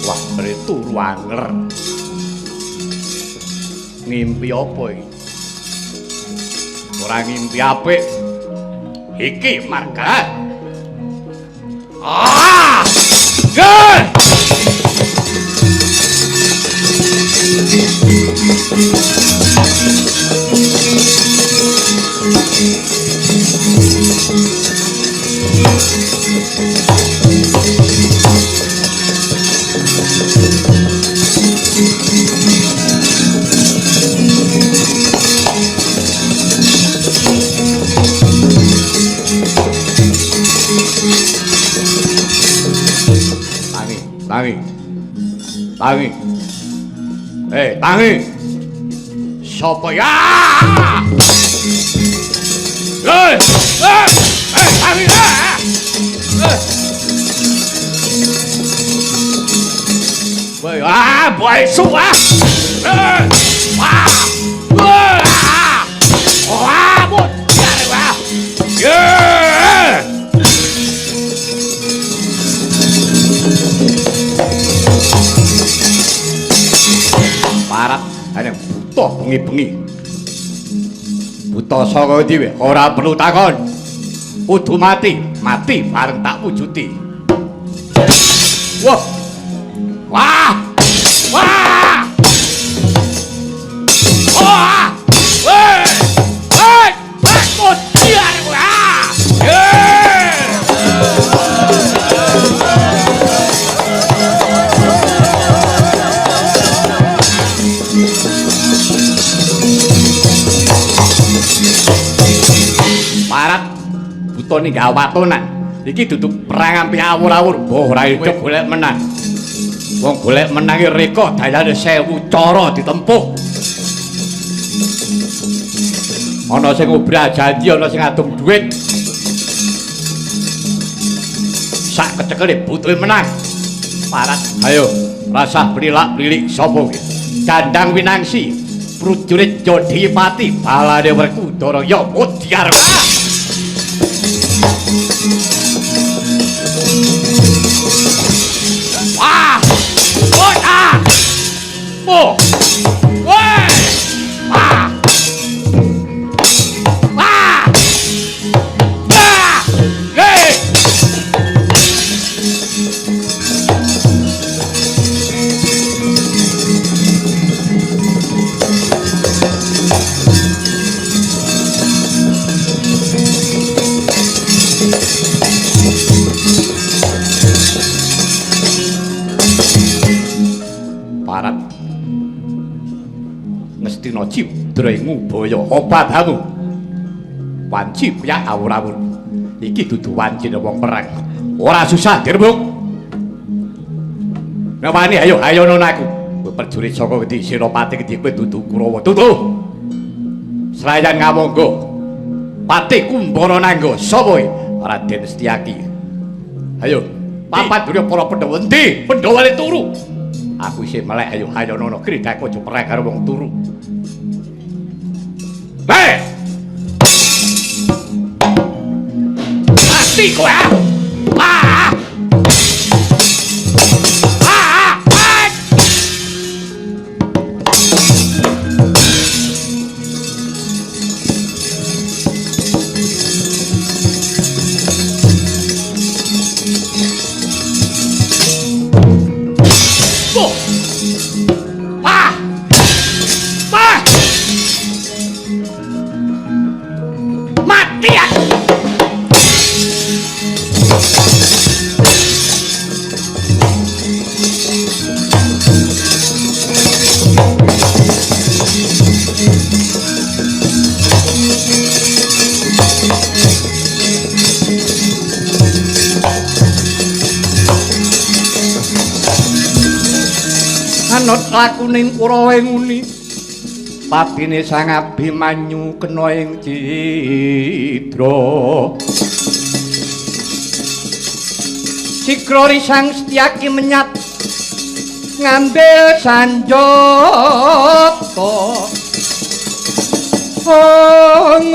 Wah, turu anger. Ngimpi apa iki? Ora ngimpi apik. Iki marga. Ah! Geh! Tangi, tangi. Tangi. Tangi. Sopo ya? Tangi. Woi, ah, boy su ah. Wah. Wah. Wah, bocah wah. Ye. Parat ana buta bengi-bengi. Buta saka endi wae ora perlu takon. Kudu mati, mati bareng tak wujudi. Wah. Wah! Wah! Wah! Weh! Weh! Wah! Wah! Parat buta ninggal watonan. Iki duduk perang ampi awur-awur. Oh, ora hidup golek menang. Wong golek menangi reka dayane 1000 cara ditempuh. Ana sing obral janji, ana sing adung dhuwit. Sak kecekele butuhe menang. Parat, ayo rasah prilak-prilik sapa kuwi? Gandang Winangsi, prajurit Jodipati, balane Werkudara ya Mudyar. Wah! Ah! Oh! Weh! Ah! Ah! Ah! Hei! Parat Ngastina Cidra ing Ubaya obadamu wanci piyak awur-awur iki dudu wancine wong perang ora susah dirbuk ngewani ayo ayo nono aku kowe prajurit saka ngendi Senopati ngendi kowe dudu Kurawa dudu Srayan Ngawangga Patih Kumbara Nangga sapa Raden Setyaki ayo papat durya para Pandhawa endi Pandhawane turu aku isih melek ayo ayo nono kridhaku aja perang karo wong turu. Hei! Mati kowe! Ah! Ah! Ah! Oh! Ah! Ah! Mati aku! Anut lakuning Kurawa nguni patine Sang Abimanyu kena ing cidra. Sigra risang Setyaki menyat ngambil sanjata. Ong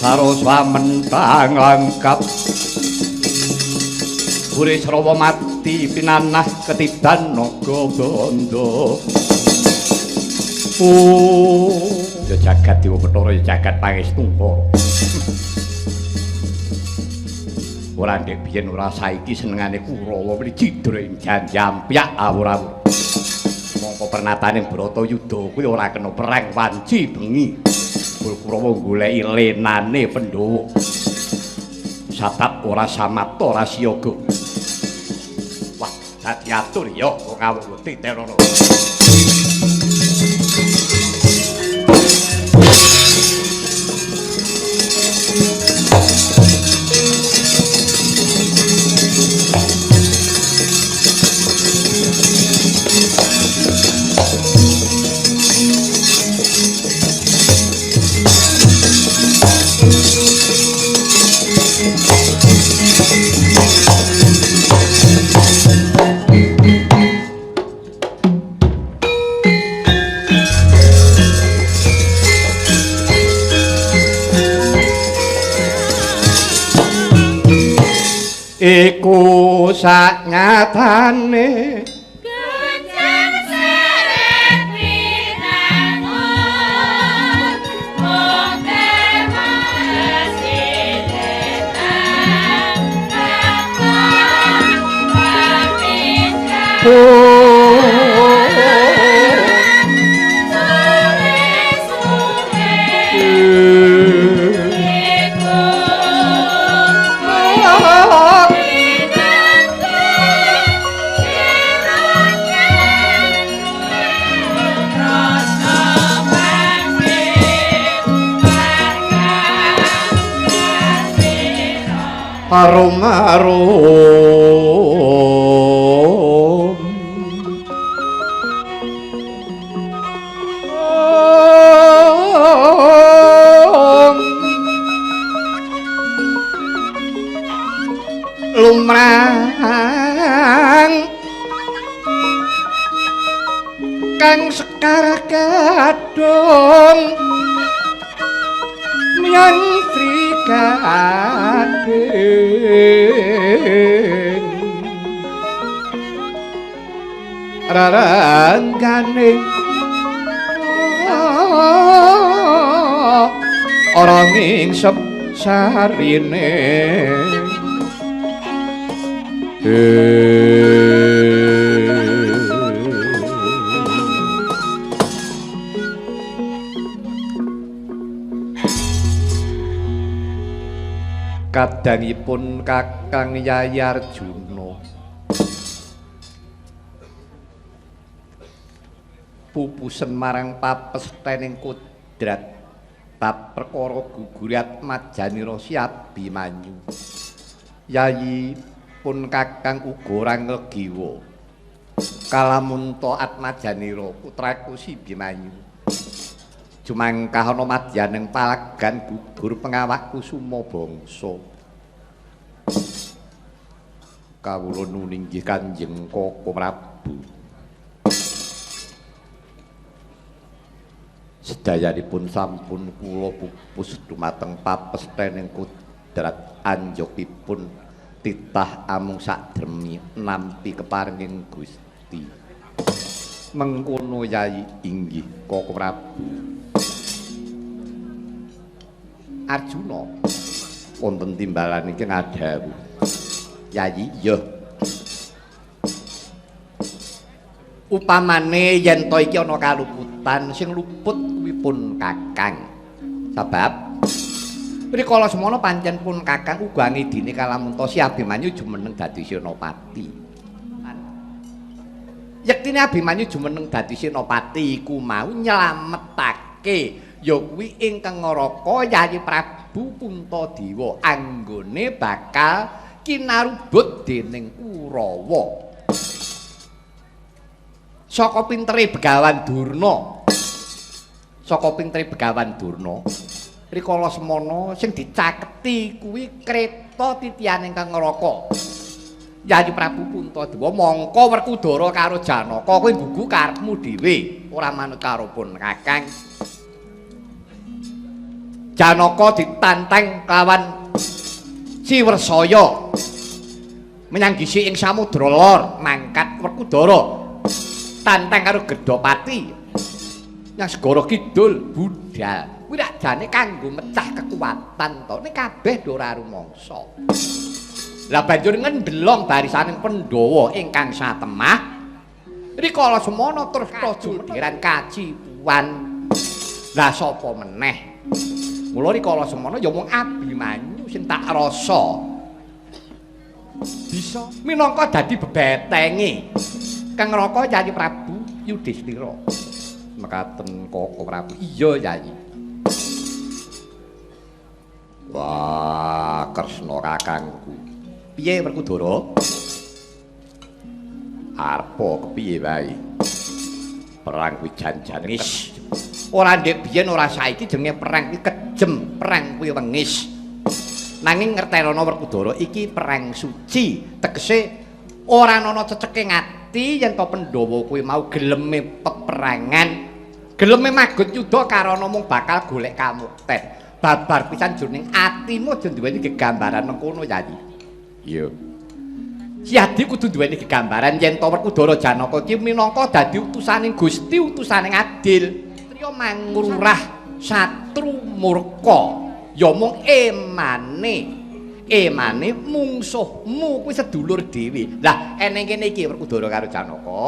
Sarosa mentang lengkap Burisrawa mati pinanah ketiban naga bandha. Oh, ya jagat Dewa Bathara ya jagat pangestu. Ora ndek biyen ora saiki senengane Kurawa muni cidra ing janjampyak awur-awur. Mongko pernatane Bratayuda kuwi ora kena perang wanci bengi. Kurawa goleki lenane Pandhawa. Satap ora samapta ora siaga. Wah, dadi atur ya wong awak titenono. Iku saknyatane Kenceng seret pinangun mung temasinetan kakang papinjang suwe-suwe iku Arum arum lumrang kang sekar kadung miang trikading rarangganing ora ngingsep sarine. Kadangipun Kakang Yayi Arjuna pupusen marang papesthening kodrat bab perkara gugure Atmajanira Si Abimanyu. Yayi pun Kakang uga ora nglegiwa kalamunta Atmajanira putraku Si Abimanyu jumangkah ana madyaning palagan gugur pengawak kusuma bangsa. Kawula nuninggih Kanjeng Koko Prabu. Sedayanipun sampun kula pupus dumateng papesthening kodrat anjogipun titah amung sadremi nampi keparinging Gusti. Mengkono Yayi inggih Koko Prabu. Arjuna wonten timbalan iki ngadhawuh. Yayi iya. Upamane yen to iki ana kaluputan sing luput kuwi pun Kakang. Sebab rikala semono pancen pun Kakang uga ngidini kalamunta Si Abimanyu jumeneng dadi senopati. Yektine Abimanyu jumeneng dadi senopati iku mau nyelametake ya kuwi ingkang ngaraka Yayi Prabu Puntadewa anggone bakal kinarubut dening Kurawa. Saka pintere Begawan Durna. Saka pintere Begawan Durna rikala semono sing dicaketi kuwi kreta titihan ingkang ngaraka. Yayi Prabu Puntadewa mongko Werkudara karo Janaka kuwi nggugu karepmu dhewe ora manut karo pun Kakang. Janaka ditantang kelawan Ciwersaya menyang gisi ing Samudra Lor mangkat Werkudara tantang karo Gedhapati nyang Segara Kidul budhal. Kuwi rak jane kanggo mecah kekuatan to. Nek kabeh do ora rumangsa. Lah banjur ngendelong barisaning Pandhawa ingkang satemah rikala semono terus jumeneng kacipuan. Lah sapa meneh? Mula rikala semono ya mung Abimanyu sing tak rasa bisa minangka dadi bebetenge Kang Raka Yayi Prabu Yudhistira. Mekaten Koko Prabu. Iya Yayi. Wah, Kresna kakangku. Piye Werkudara? Arpa kepiye wae? Perang kuwi jan-jane wis. Ora ndek biyen ora saiki jenenge perang kuwi kejem, perang kuwi wengis. Nanging ngertenono Werkudara iki perang suci, tegese ora ana ceceke ngati yen to Pandhawa kuwi mau geleme peperangan, geleme magut yuda karana mung bakal golek kamukten. Babar pisan jroning atimu aja duweni gegambaran mengkono Yayi. Iya. Siadi kudu duweni gegambaran yen to Werkudara Janaka iki minangka dadi utusaning Gusti, utusaning adil. Triya mangrurah satru murka. Ya mung emane, emane mungsuhmu kuwi sedulur dhewe. Lah eneng kene iki Werkudara karo Janaka,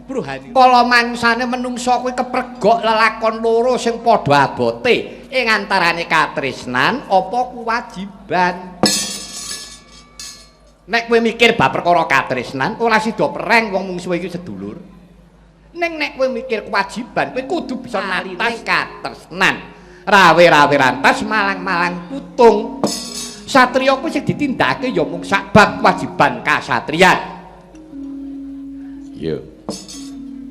Bruhani. Kala mangsane menungsa kuwi kepregok lelakon loro sing padha abote ing antarane katresnan apa kewajiban. Nek kowe mikir bab perkara katresnan, ora sida perang wong mungsuhe iki sedulur. Ning nek kowe mikir kewajiban, kowe kudu bisa natas katresnan. Rawe-rawe rantas malang-malang putung. Satriya kuwi sing ditindakake ya mung sak bab kewajiban kasatriyan. Iya.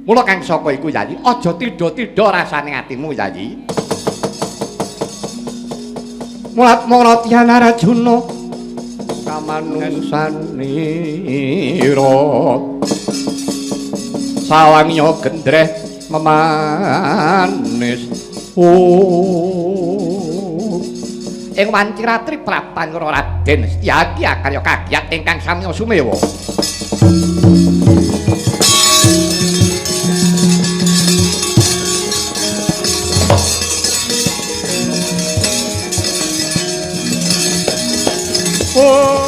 Mula kang saka iku Yayi, aja tidha-tidha rasane atimu Yayi. Mulat maratian Arjuna kamanungsanira sawangya gendreh memanis. Oh. Ing wanci ratri prapan karo Raden Setyaki akarya kagiat ingkang samya sumewa. Oh.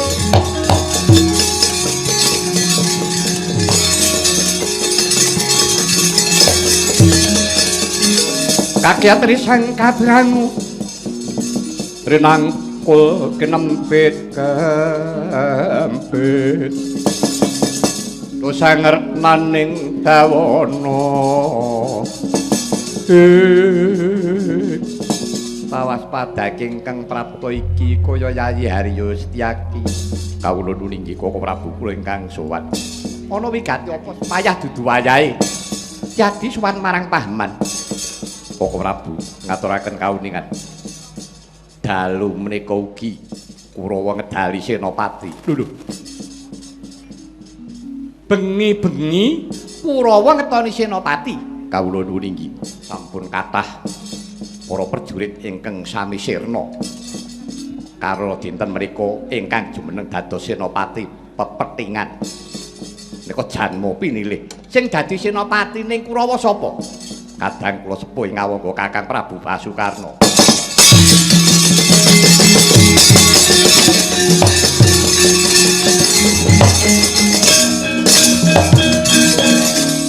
Kakyat risang kabrangu rinangkul kinempit kempit dosa ngernaning dawana pawaspadake ingkang prapta iki kaya Yayi Haryo Setyaki. Kawula nuninggi Koko Prabu kula ingkang sowan. Ana wigati apa payah dudu wayahe. Jadi sowan marang Pahaman. Koko Prabu ngaturaken kauningan. Dalu menika ugi Kurawa ngedali Senopati. Lho lho. Bengi-bengi Kurawa ngetoni Senopati. Kawula nuwun inggih sampun kathah para prajurit ingkang sami sirna. Karo dinten menika ingkang jumeneng dados Senopati pepethingan. Nika janma pinilih. Sing dadi Senopati ning Kurawa sapa? Kadang kula sepuh ing ngawangga Kakang Prabu Basukarna.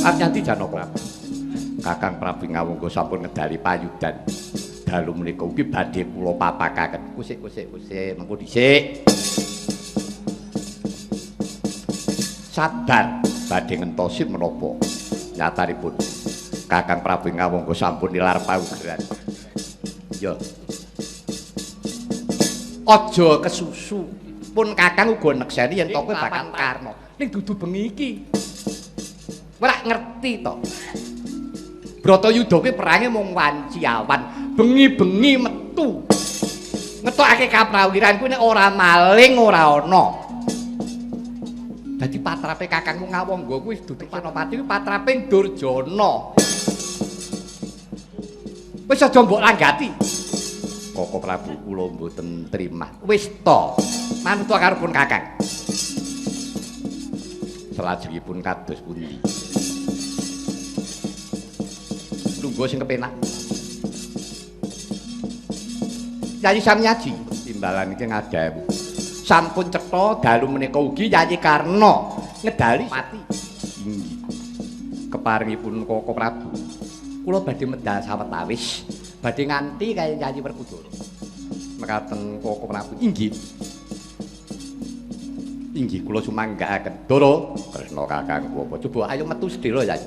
Aryanti Janaka. Kakang Prabu ngawangga sampun ngedali payudan. Dalu menika ugi badhe kula papakaken. Kusik kusik kusik mengko dhisik. Sabar badhe ngentosi menapa nyatanipun Kakang Prabu ngawangga sampun nilar paugeran. Ya. Aja kesusu. Pun Kakang uga nekseni yen to kowe bakal Karna. Ning dudu bengi iki. Kowe rak ngerti to. Bratayuda kuwi perange mung wanci awan, bengi-bengi metu. Ngetokake kaprawiran kuwi nek ora maling ora ana. Dadi patrape Kakangmu Ngawangga kuwi dudu Senopati kuwi patrape Durjana. Wis aja mbok langgati. Koko Prabu kula mboten trimah. Wis to, manut karepun Kakang. Salajengipun kados pundi? Lungguh sing kepenak. Yayi Samyaji timbalan iki ngadhawuh. Sampun cetha dalu menika ugi Yayi Karna ngedali pati. Inggih. Keparingipun Koko Prabu, kula badhe medal sawetawis, badhe nganti kaya Yayi Werkudara. Mekaten Koko Prabu, inggih. Inggih kula sumanggaaken. Ndara, Kresna kakangku apa coba ayo metu sedhela Yayi.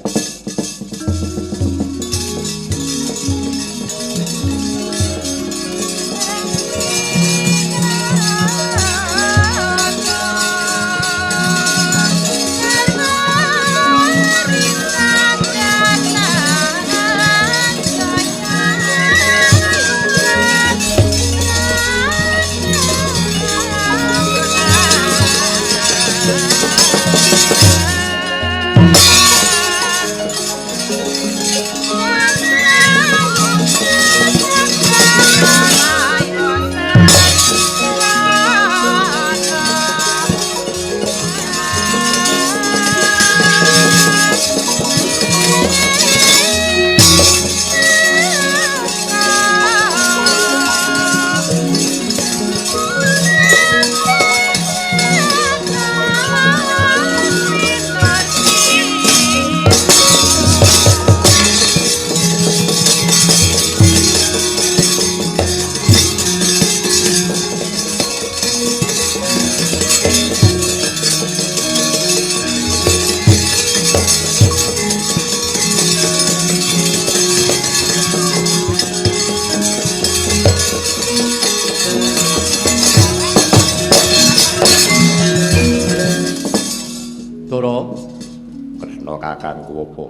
Kakangku apa?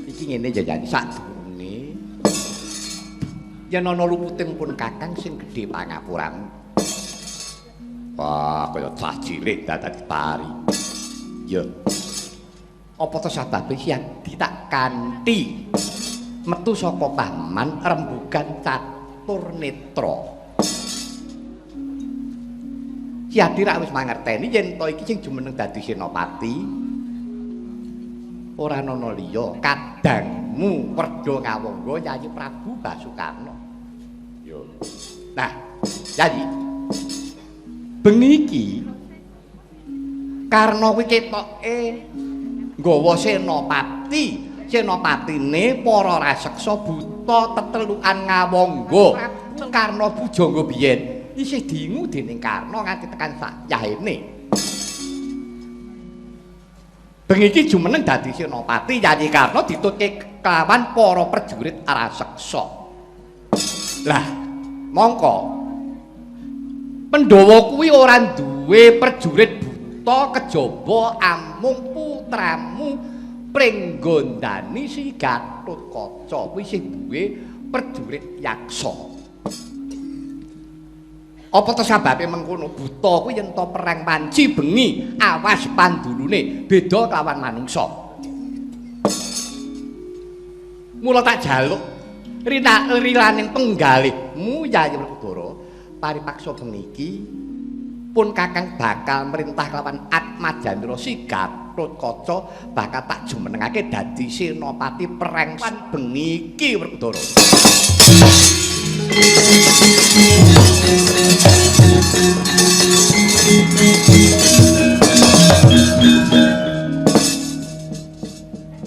Iki ngene jajane sadurunge yen ana luputing pun Kakang sing gedhe pangapuramu. Wah, kaya cah cilik dadak ditari. Ya. Apa to sababe Siadi tak kanthi metu saka paman rembugan catur netra. Siadi rak wis mangerteni yen to iki sing jumeneng dadi senopati ora ana liya kadangmu Werda Ngawangga Yayi Prabu Basukarna. Yo. Nah, Yayi. Bengi iki Karna kuwi ketoke nggawa senopati, senopatine para raseksa buta tetelukan Ngawangga. Karna Bujangga biyen isih diingu dening Karna nganti tekan sayahene. Bengi iki jumeneng dadi senopati Yayi Karna ditutke kelawan para prajurit raseksa. Lah, mongko Pandhawa kuwi ora duwe prajurit buta kejaba amung putramu Pringgondani si Gatotkaca kuwi sing duwe prajurit yaksa. Apa to sababe mengkono buta kuwi yen to perang panci bengi awas pandulune beda kelawan manungsa. Mula tak jaluk rilaning penggalihmu Yayi Werkudara paripaksa bengi iki pun Kakang bakal merintah kelawan Atmajandra si Gatotkaca bakal tak jumenengake dadi senopati perang bengi iki Werkudara.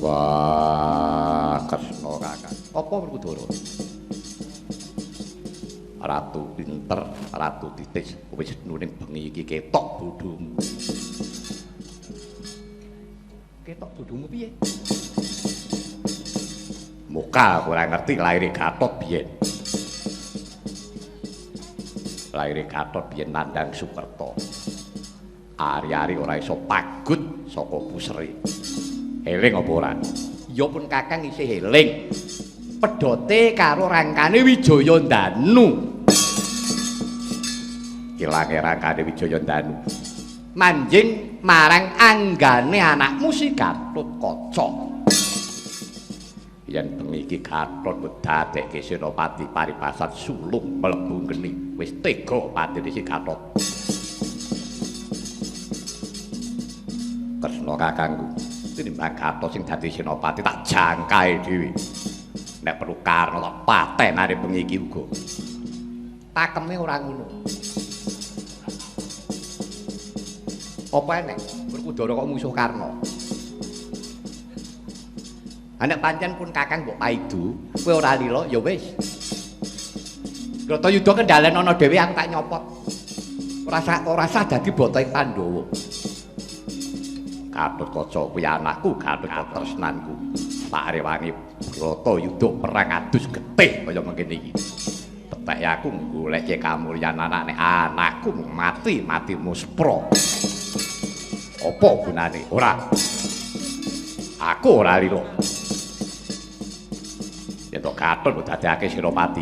Wah, Kresna Kakang. Apa Werkudara? Ratu pinter, Ratu titis, wis nuning bengi iki ketok bodhomu. Ketok bodhomu piye? Muka aku ora ngerti laire Gatot biyen. Laire Gatot biyen nandhang Sukerta. Ari-ari ora iso pagut saka pusere. Eling apa ora? Ya pun Kakang isih eling. Pedhote karo rangkane Wijaya Ndanu. Ilange rangkane Wijaya Ndanu. Manjing marang anggane anakmu si Gatotkaca. Yen bengi iki Gatot dadekke Senopati paribasan sulung mlebu geni. Wis tega patine si Gatot. Kresna kakangku, tinimbang Gatot sing dadi Senopati tak jangkae dhewe. Nek perlu Karna tak patenane bengi iki uga. Pakeme ora ngono. Apa enek Werkudara kok musuh Karna? Nek pancen pun kakang mbok paidu, kowe ora lila ya wis. Bratayuda kendhalen ana dhewe aku tak nyopot. Ora sah dadi botoing Pandhawa. Gatotkaca kuwi anakku, Gatotkaca tresnanku. Tak rewangi Bratayuda perang adus getih kaya mengkene iki. Peteke aku goleke kamulyan anakne, anakku mati mati muspra. Apa gunane? Ora. Aku ora lila. Yen to Gatot mbok dadekake Senopati.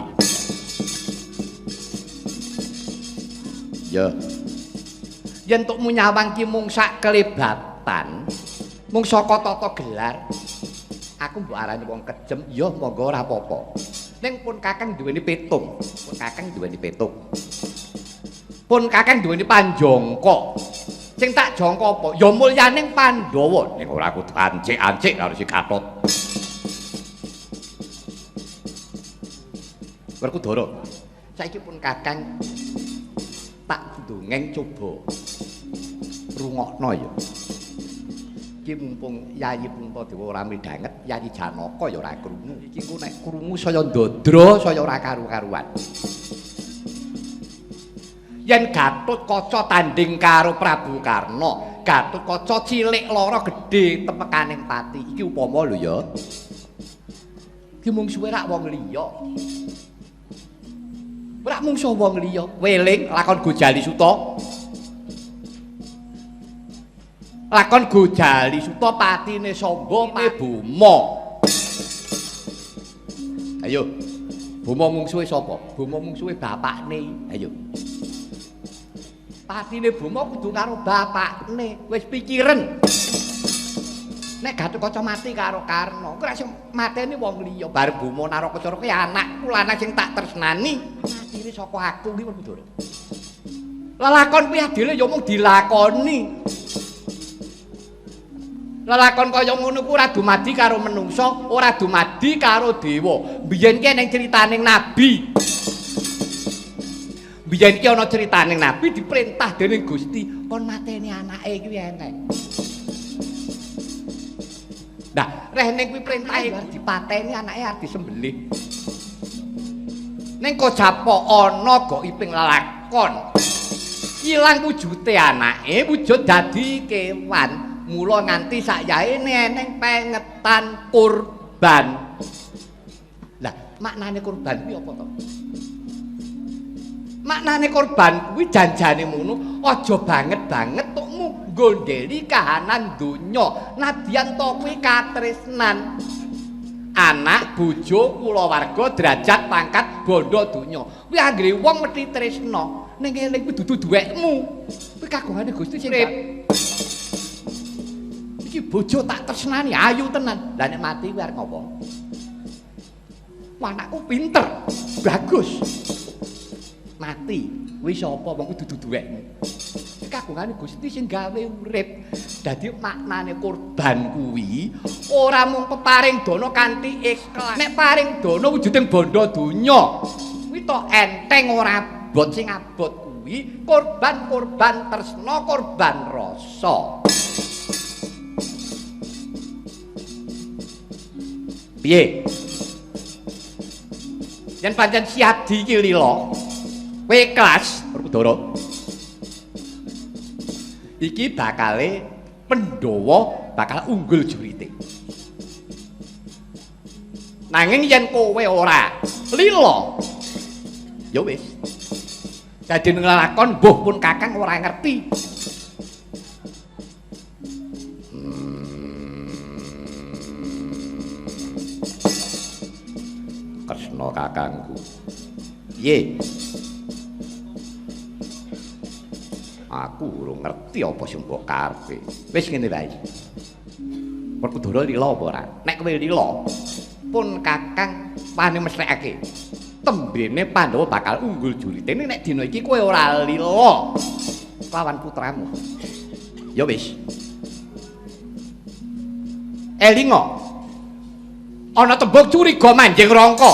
Ya. Yen tukmu nyawang ki mung sak kelebatan, mung saka tata gelar, aku mbok arani wong kejem, ya monggo ora apa-apa. Ning pun kakang duweni petung, pun kakang duweni petung. Pun kakang duweni panjangka. Sing tak jangka apa? Ya mulyaning Pandhawa. Ning ora kudu ancik-ancik karo si Gatot. Werkudara, saiki pun kakang tak dongeng coba rungokno ya. Iki mumpung Yayi Puntadewa ora midhanget, Yayi Janaka ya ora krungu. Iki engko nek krungu saya ndodro, saya ora karu-karuan. Yen Gatotkaca tanding karo Prabu Karna, Gatotkaca cilik lara gedhe temekaning pati. Iki upama lho ya. Iki mungsuhe rak wong liya. Ora mungsuh wong liya, weling lakon Gojali Suta. Lakon Gojali Suta patine Samba Boma. Ayo. Boma mungsuhe sapa? Boma mungsuhe bapakne. Ayo. Patine Boma kudu karo bapakne. Wis pikiren. Nek Gatotkaca mati karo Karna, kuwi sing mateni wong liya. Bar Boma Narakacara kuwi anakku lanang sing tak tresnani. Matine saka aku ki Werkudara. Lelakon kuwi adile ya mung dilakoni. Lelakon kaya ngono kuwi ora dumadi karo menungsa, ora dumadi karo dewa. Biyen ki eneng critane nabi. Biyen ki ana critane nabi diperintah dening Gusti kon mateni anake kuwi eneng. Nah, rehne kuwi perintahe dipateni anake arep disembelih. Ning kojapa ana gaibing lelakon. Ilang wujute anake, wujud dadi kewan. Mula nganti sakyaene eneng pengetan kurban. Lah, maknane kurban kuwi apa to? Maknane kurban kuwi janjane ngono, aja banget-banget tukmu nggondheli kahanan donya. Nadyan to kuwi katresnan. Anak, bojo, kulawarga, derajat, pangkat, bondo donya. Kuwi anggere wong mesti tresna. Ning eling kuwi dudu duwekmu. Kuwi kagungane Gusti sing urip. Iki bojo tak tresnani, ayu tenan. Lah nek mati kuwi arep ngopo? Anakku pinter, bagus. Mati kuwi sapa wong kuwi dudu duwekmu. Kagungane Gusti sing gawe urip. Dadi maknane kurban kuwi ora mung peparing dana kanthi ikhlas. Nek paring dana wujuding bondo donya kuwi to enteng ora abot. Sing abot kuwi korban-korban tresna, korban rasa. Piye? Yen pancen Siadi iki lila, kowe ikhlas Werkudara. Iki bakale Pandhawa bakal unggul jurite. Nanging yen kowe ora lila, ya wis. Dadi nglakon mbuh pun kakang ora ngerti. Kresna kakangku. Piye? Aku urung ngerti apa sing mbok karepe. Wis ngene wae. Werkudara lila apa ora? Nek kowe lila, Pun Kakang wani mesthekake. Tembene Pandhawa bakal unggul jurite nek dina iki kowe ora lila lawan putramu. Ya wis. Elinga. Ana tembung curiga manjing rangka.